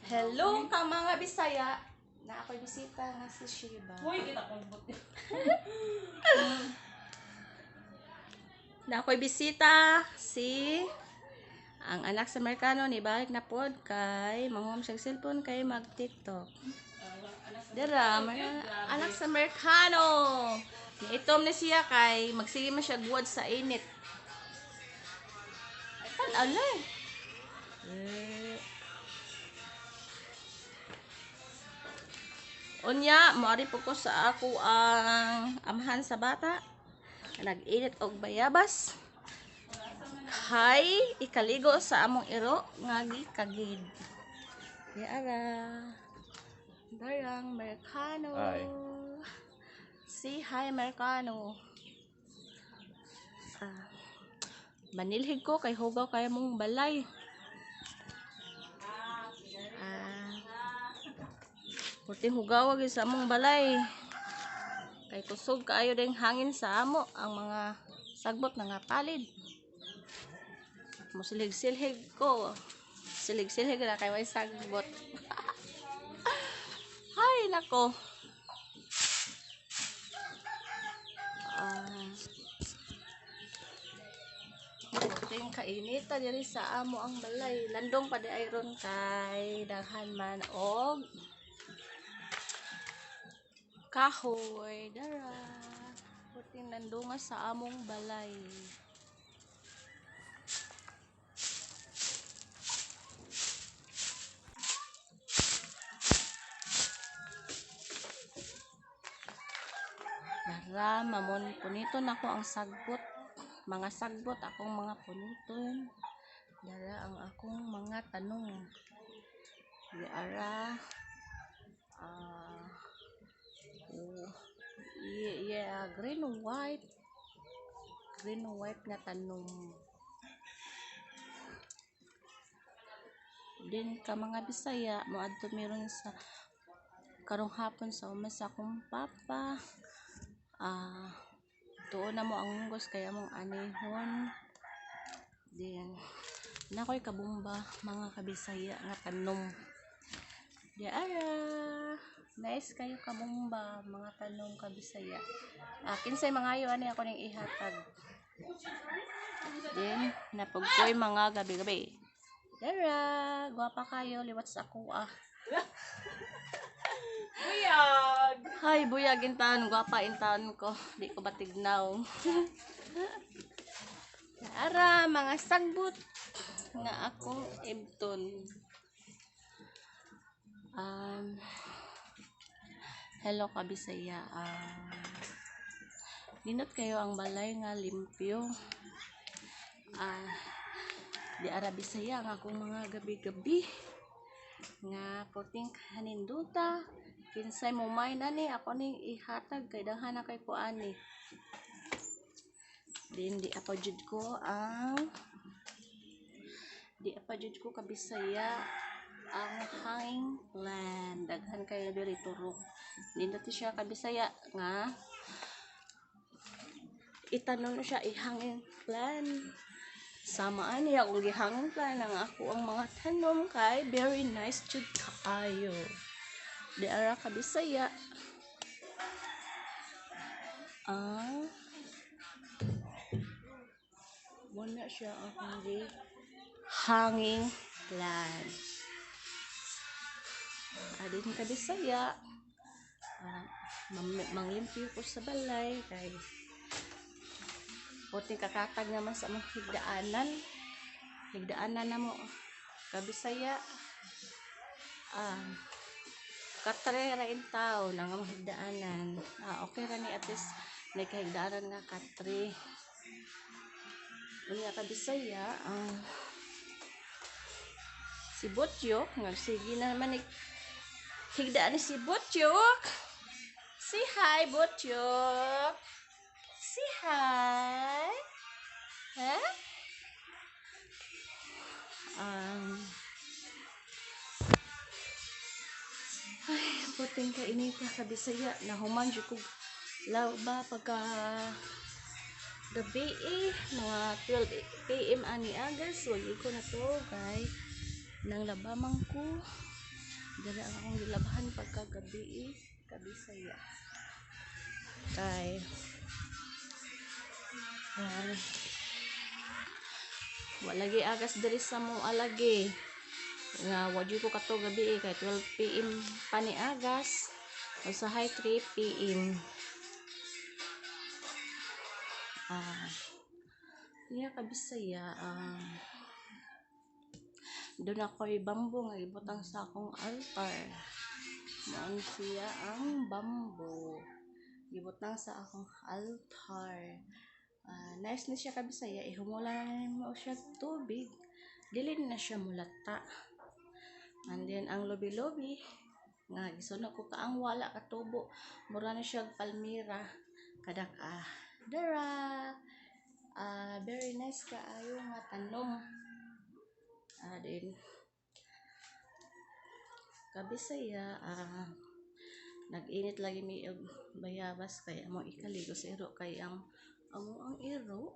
Hello ka mga Bisaya. Na ako'y bisita nga si Shiba. Uy, kita kong buti. Na ako'y bisita si ang anak sa Amerikano ni balik na pod kay manguhom siya cellphone kay mag TikTok. Dira, mga anak sa Amerikano. Niitom ni siya kay magsige man siya guwad sa init. Ay, tan alay. Eh. Unya, moari po ko sa ako ang amahan sa bata. Nag-init og bayabas. Kay ikaligo sa among iro nga gikagid. Di ara. Darang Americano. Hi. Say hi, Americano. Ah, manilhig ko kay hugaw kay mong balay. Ah, puting hugaw gyud sa among balay. Kay kusog kaayo ding hangin sa amo ang mga sagbot na nga palid. Musilhig-silhig ko. Silhig-silhig na kay way sagbot. Hay nako. Ah. Puting kainita diri sa amo ang balay. Landong pa di ay ron kay daghan man og kahoy dara. Puting landunga sa among balay. Dara mamon punito nako ang sagbot. Mga sagbot akong mga puniton. Dara ang akong mga tanong. Di ara ah oh, yeah, green white. Green white nga tanom. Din ka mga Bisaya, moadto meron sa karong hapon sa uma sa akong papa. Ah, tuon na mo ang munggos kay among anihon. Din nakoy kabumba mga kabisaya nga tanom. Di ara. Nice kayo kabumba mga tanom kabisaya. Ah, kinsay mangayo ani ako ning ihatag. Din napugkoy mga gabi-gabi. Dara, gwapa kayo liwat sa ako ah. Buyag! Hay, buyag intaon, gwapa intaon ko. Di ko batignaw. Ara, mga sagbot nga akong ibton. Um, Hello kabisaya. Ninot kayo ang balay nga limpyo. Ah, di ara Bisaya ang akong mga gabi-gabi nga puting kaninduta. Kinsay mo may nani ako ning ihatag kay daghan na kay kuani. Din di apa jud ko ang di apa jud ko kabisaya ang hanging plan. Daghan kayo diri turok. Nindot siya kabisaya nga itanom na siya ihanging plan. Sama ani akong gihanging plan ang ako ang mga tanom kay very nice jud kaayo. Di ara kabisaya. Ah, muna siya akong hanging plan. Adin ka Bisaya. Ah, manglimpyo ko sa balay kay puting kakatag naman sa among higdaanan. Higdaanan na mo kabisaya. Ah, katre ra in town ang among higdaanan. Ah, okay ra ni at least may kahigdaanan nga katre. Unya kabisaya, ang si Botyok, nagsige na naman ni higdaan ni si Botyok. Say hi, Botyok. Say hi. Huh? Um, ay, puting kainita kabisaya. Nahuman jud kog laba pagka gabi eh, mga 12 p.m. ani agas. Wag ko na to kay Nang labamang ko diri ang akong gilabhan pagkagabi, kabisaya. Kay wala gi agas diri sa mo alagi nga wa jud ko kato gabi, kay 12 PM pa ni agas, usahay 3 PM. Niya kabisaya, doon ako'y bamboo nga ibutang sa akong altar. Mao siya ang bamboo. Gibutang sa akong altar. Nice ni siya, kabisaya. Ihumula mo siya tubig. Dili na siya mulata. And then ang lobi-lobi nga gisuno ko kaang wala katubo. Mura na siya palmira kadak dara. Very nice kaayo nga tanom. Then kabisaya, nag-init lagi mi og bayabas kay among ikaligo sa iro kay ang amo ang iro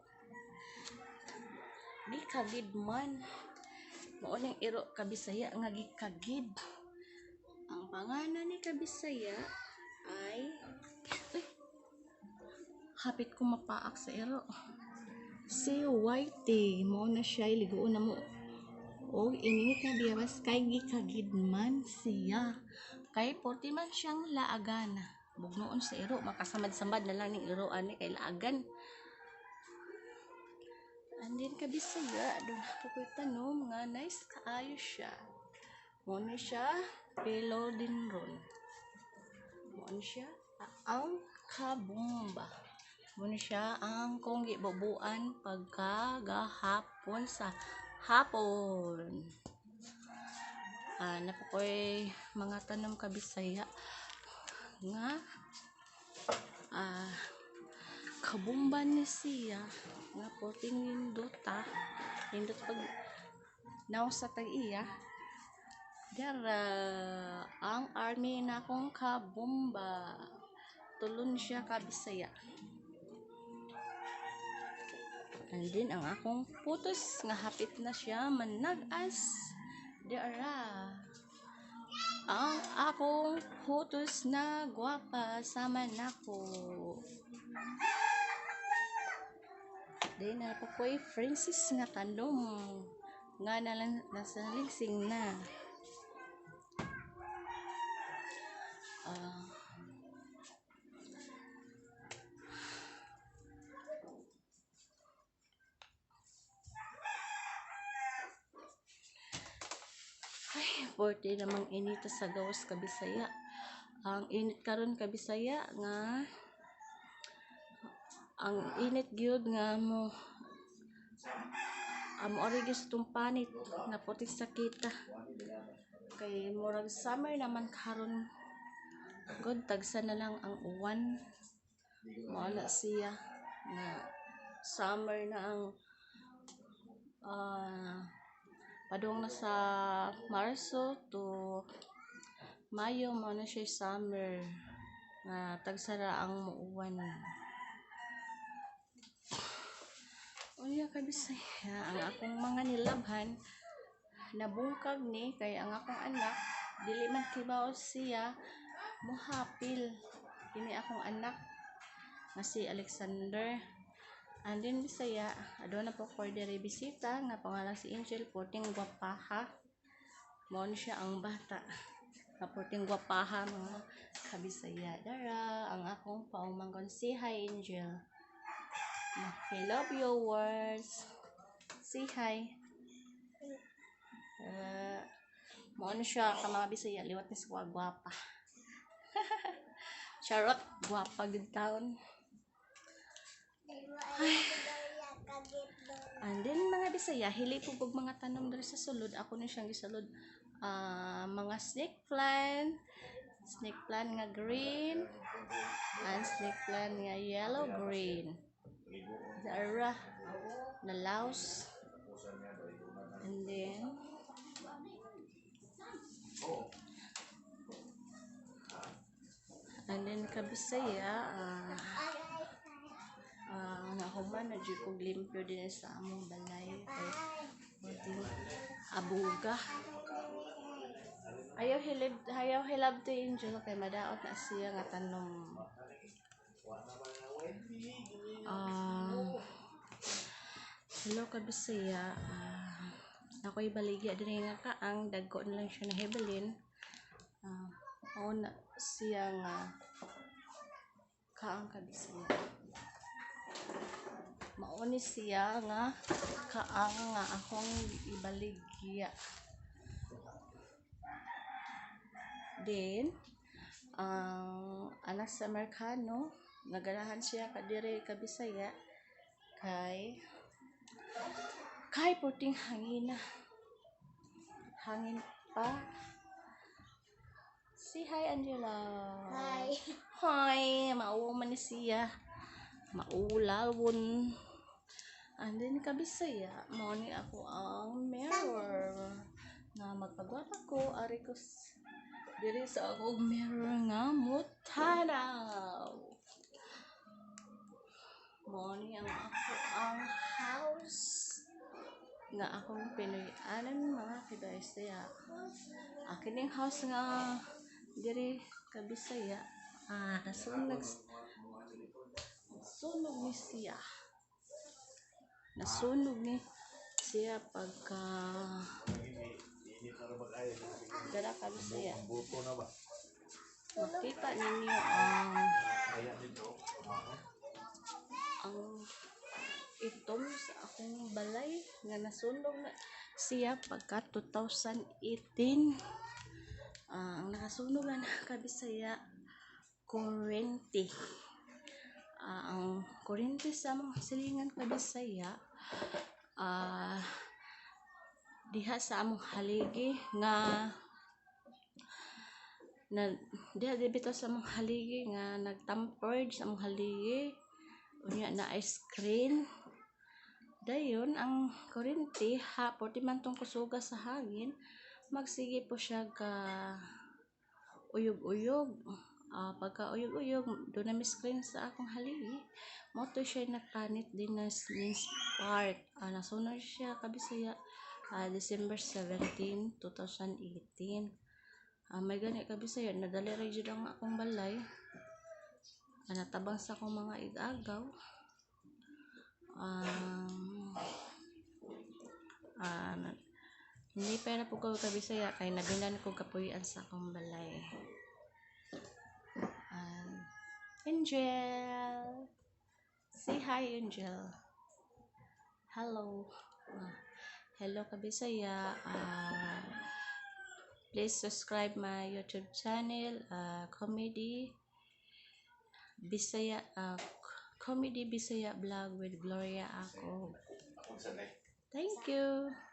gikagid man. Mao ning iro, kabisaya, nga gikagid. Ang pangalan ni, kabisaya, ay, uy, hapit ko mapaak sa iro. Si Whitey mo na siya, liguon na mo og init nga bayabas kay gikagid man siya. Kay 40 man siyang laagan. Bugnoon sa iro, makasamad-samad na lang ning iro ani kay laagan. And then kabisaya, doon ako ko'y tanom nga nice kaayo siya. Mo ni siya philodendron. Mo ni siya ang kabumba. Mo ni siya ang kong gibubuan pagkagahapon sa hapon. Naa pa ko'y mga tanom, kabisaya, nga kabumba ni siya nga porting nindota, nindot pag naw sa tag-iya. Dara ang army na akong kabumba. Tulon siya, kabisaya. And then ang akong putos nga hapit na siya manag-as. Dara ang akong putos na gwapa sama nako. Then naa pa ko'y princess nga tanom nga nalang nasa ligsing na. Ay, 40 namang inita sa gawas, kabisaya. Ang init karon, kabisaya, nga ang init gyud nga mo amo ari gyud sa tumpanit nga puti sakita kay murag summer naman karon god, tagsa na lang ang uwan. Mao na siya nga summer na ang padung na sa Marso to Mayo, mao na siya summer nga tagsa ra ang muuwan. Unya kabisaya, ang akong mga nilabhan nabungkag ni kay ang akong anak dili man kibaw siya muhapil. Kini akong anak nga si Alexander. And then Bisaya, aduna po ko diri bisita nga pangalan si Angel, porting gwapaha. Mao ni siya ang bata nga porting gwapaha, mga kabisaya. Dara ang akong paumangkon. Say hi, Angel. I love your words. Say hi. Mao na siya ka mga Bisaya, liwat ni sa gwapa. Charot, gwapa gid taon. And then mga Bisaya, hili po kog mga tanom diri sa sulod. Ako ni siyang gisulod, mga snake plant nga green, and snake plant nga yellow green. Dara na laos. And then kabisaya, nahuman na jud kog limpyo din sa among balay kay buting abuga. Ayaw hilib, ayaw hilab to, Angel, kay madaot na siya nga tanom. Hello ka Bisaya. Ako'y baligya diri nga kaang dagko na lang siya nahibilin. Mao na siya nga kaang ka Bisaya. Mao ni siya nga kaang nga akong ibaligya. Then, ang anak sa Amerikano, naganahan siya kadiri ka Bisaya kay kay puting hangin na. Hangin pa. Say hi, Angela. Hi. Hi. Mauwa man ni siya. Maulawon. And then kabisaya, mao ni ako ang mirror. Nga magpagwapa ko, ari ko diri sa akong mirror nga mutanaw. Mao ni ang ako ang house nga akong Pinoy-anan, mga kabisaya. Akin ning house nga diri kabisaya. Nasunog sunog ni siya. Nasunog ni siya pagka Init na ba kayo? dara kabisaya. Ang buto na ba? Makita ninyo ang Kaya dito. ang itom sa akong balay nga nasunog na siya pagka 2018. Ang nakasunog na kabisaya, kuryente. Ang kuryente sa among silingan kabisaya, diha sa among haligi nga na diha di bitaw sa among haligi nga nagtampered sa among haligi, unya na ice cream dayon ang kuryente ha, porti man tong kusuga sa hangin, magsige po siya ka uyog-uyog. Pagka uyog-uyog doon na screen sa akong haligi, mao to siya nakanit din na ning spark. Nasunog siya kabisaya, December 17, 2018. May gani kabisaya, nadali ra jud ang akong balay. Natabang sa akong mga igagaw. Hindi pa na po ko kabisaya kay nabinan ko kapuy-an sa akong balay. Angel! Say hi, Angel. Hello. Hello, kabisaya. Please subscribe my YouTube channel, Comedy Bisaya Vlog with Gloria Ako. Akong sanay. Thank you.